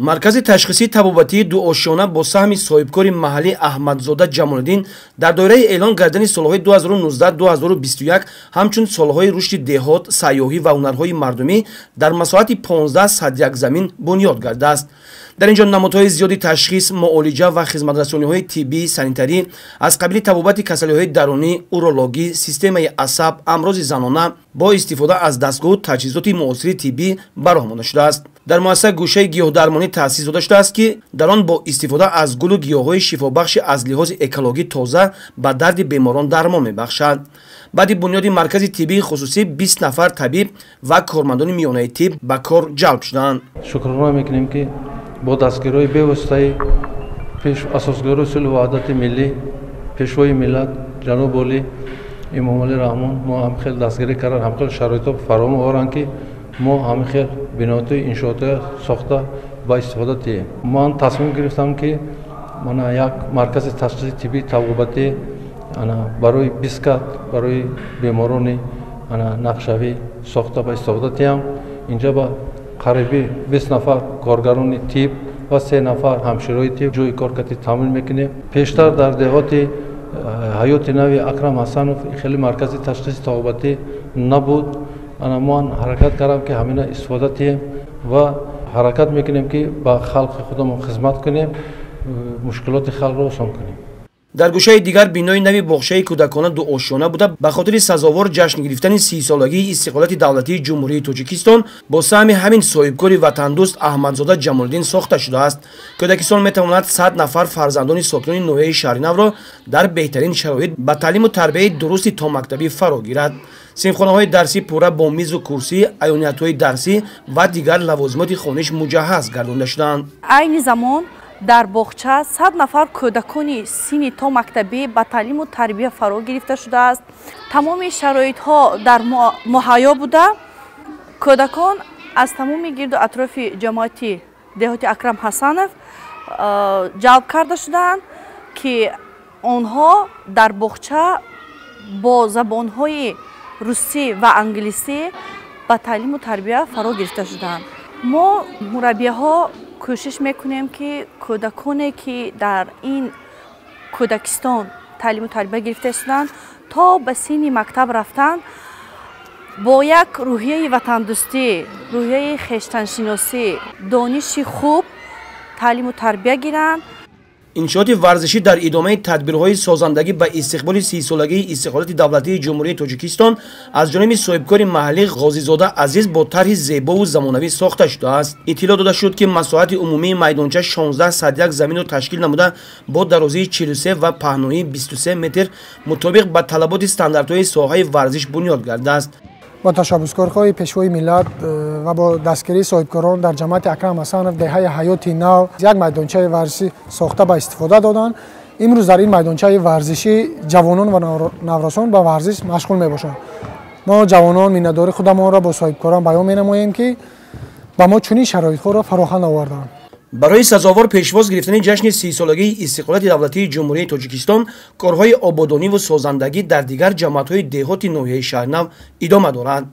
Маркази ташхисии табобатии дуошёна бо саҳми соҳибкори маҳаллӣ Аҳмадзода Ҷамолиддин дар доираи эълон гардани солҳои 2019-2021 ҳамчун солҳои рушди деҳот, сайёҳӣ ва ҳунарҳои мардумӣ дар масоҳати 15 садяк замин бунёд гардааст. Дар ин ҷо намудҳои зиёди ташхис, муолиҷа ва хизматрасониҳои тиббӣ, санитарӣ аз қабили табобати касалиҳои дарунӣ, урологӣ, системаи асаб, амрози занона бо истифода аз дастгоҳу таҷҳизоти муосири тиббӣ ба роҳ монда шудааст. Дар муассиса гӯшаи гиёҳдармонӣ таъсис дода шудааст, ки дар он бо истифода аз гулу гиёҳҳои шифобахши аз лиҳози экологӣ тоза ба дарди беморон дармон мебахшад. Баъди бунёди маркази тиббии хусусӣ 20 нафар табиб ва кормандони миёнаи тиб ба кор ҷалб шуданд. Шукрона мекунем, ки бо дастгириҳои бевоситаи асосгузори сулҳу ваҳдати миллӣ, пешвои миллат ҷаноби олӣ Эмомалӣ Раҳмон мо ҳам хел дастгирӣ кардан, ҳам хел шароитҳо фароҳам оваранд, ки мо ҳамин хел биноҳои иншоотҳо сохта ба истифода диҳем. Ман тасмим гирифтам, ки мана як маркази ташхиси тиббии табобатӣ барои 20 кат барои беморони нақшавӣ сохта ба истифода диҳам. Инҷа ба қариби 20 нафар коргарони тиб ва 3 нафар ҳамширои тиб ҷои коркати таъмин мекунем. Пештар дар деҳоти Ҳаёти Нави Акрам Ҳасанов хеле маркази ташхиси табобатӣ набуд. Ана мо ҳаракат кардам, ки ҳамина истифода диҳем ва ҳаракат мекунем, ки ба халқи худамон хизмат кунем, мушкилоти халқро осон кунем. Дар гӯшаи дигар бинои нави боғчаи кӯдакона дуошёна буда, ба хотири сазовор ҷашн гирифтани 30-солагии истиқлолияти давлатии Ҷумҳурии Тоҷикистон бо саҳми ҳамин соҳибкори ватандӯст Аҳмадзода Ҷамолиддин сохта шудааст. Кӯдакистон метавонад 100 нафар фарзандони сокинони ноҳияи Шаҳринавро дар беҳтарин шароит ба таълиму тарбияи дурусти томактабӣ фаро гирад. Синфхонаҳои дарсӣ пурра бо мизу курсӣ, аёниятҳои дарсӣ ва дигар лавозимоти хониш муҷаҳҳаз гардонда шудаанд. Айни замон дар боғча 100 нафар кӯдакони синни томактабӣ ба таълиму тарбия фаро гирифта шудааст. Тамоми шароитҳо дар муҳайё буда, кӯдакон аз тамоми гирду атрофи ҷамоати деҳоти Акрам Ҳасанов ҷалб карда шудаанд, ки онҳо дар боғча бо забонҳои русӣ ва англисӣ ба таълиму тарбия фаро гирифта шудаанд. Мо мураббияҳо кӯшиш мекунем, ки кӯдаконе, ки дар ин кӯдакистон таълиму тарбия гирифта шуданд, то ба синни мактаб рафтан бо як рӯҳияи ватандӯстӣ, рӯҳияи хештаншиносӣ, дониши хуб таълиму тарбия гиранд. Иншооти варзишӣ дар идомаи тадбирҳои созандагӣ ба истиқболи 30-солагии истиқлолияти давлатии Ҷумҳурии Тоҷикистон аз ҷониби соҳибкори маҳаллӣ Ғозизода Азиз бо тарҳи зебову замонавӣ сохта шудааст. Иттилоъ дода шуд, ки масоҳати умумии майдонча 16 садяк заминро ташкил намуда, бо дарозии 43 ва паҳноии 23 метр мутобиқ ба талаботи стандартҳои соҳаи варзиш бунёд гардааст. Бо ташаббускорҳои пешвои миллат ва бо дастгирии соҳибкорон дар ҷамоати Акрам Ҳасанов деҳаи Ҳаёти Нав як майдончаи варзишӣ сохта ба истифода доданд. Имрӯз дар ин майдончаи варзишӣ ҷавонон ва наврасон ба варзиш машғул мебошанд. Мо ҷавонон миннатдории худамонро бо соҳибкорон баён менамоем, ки ба мо чунин шароитҳоро фароҳам оварданд. Барои сазовор пешвоз гирифтани ҷашни 30-солагии истиқлолияти давлатии Ҷумҳурии Тоҷикистон корҳои ободониву созандагӣ дар дигар ҷамоатҳои деҳоти ноҳияи Шаҳринав идома дорад.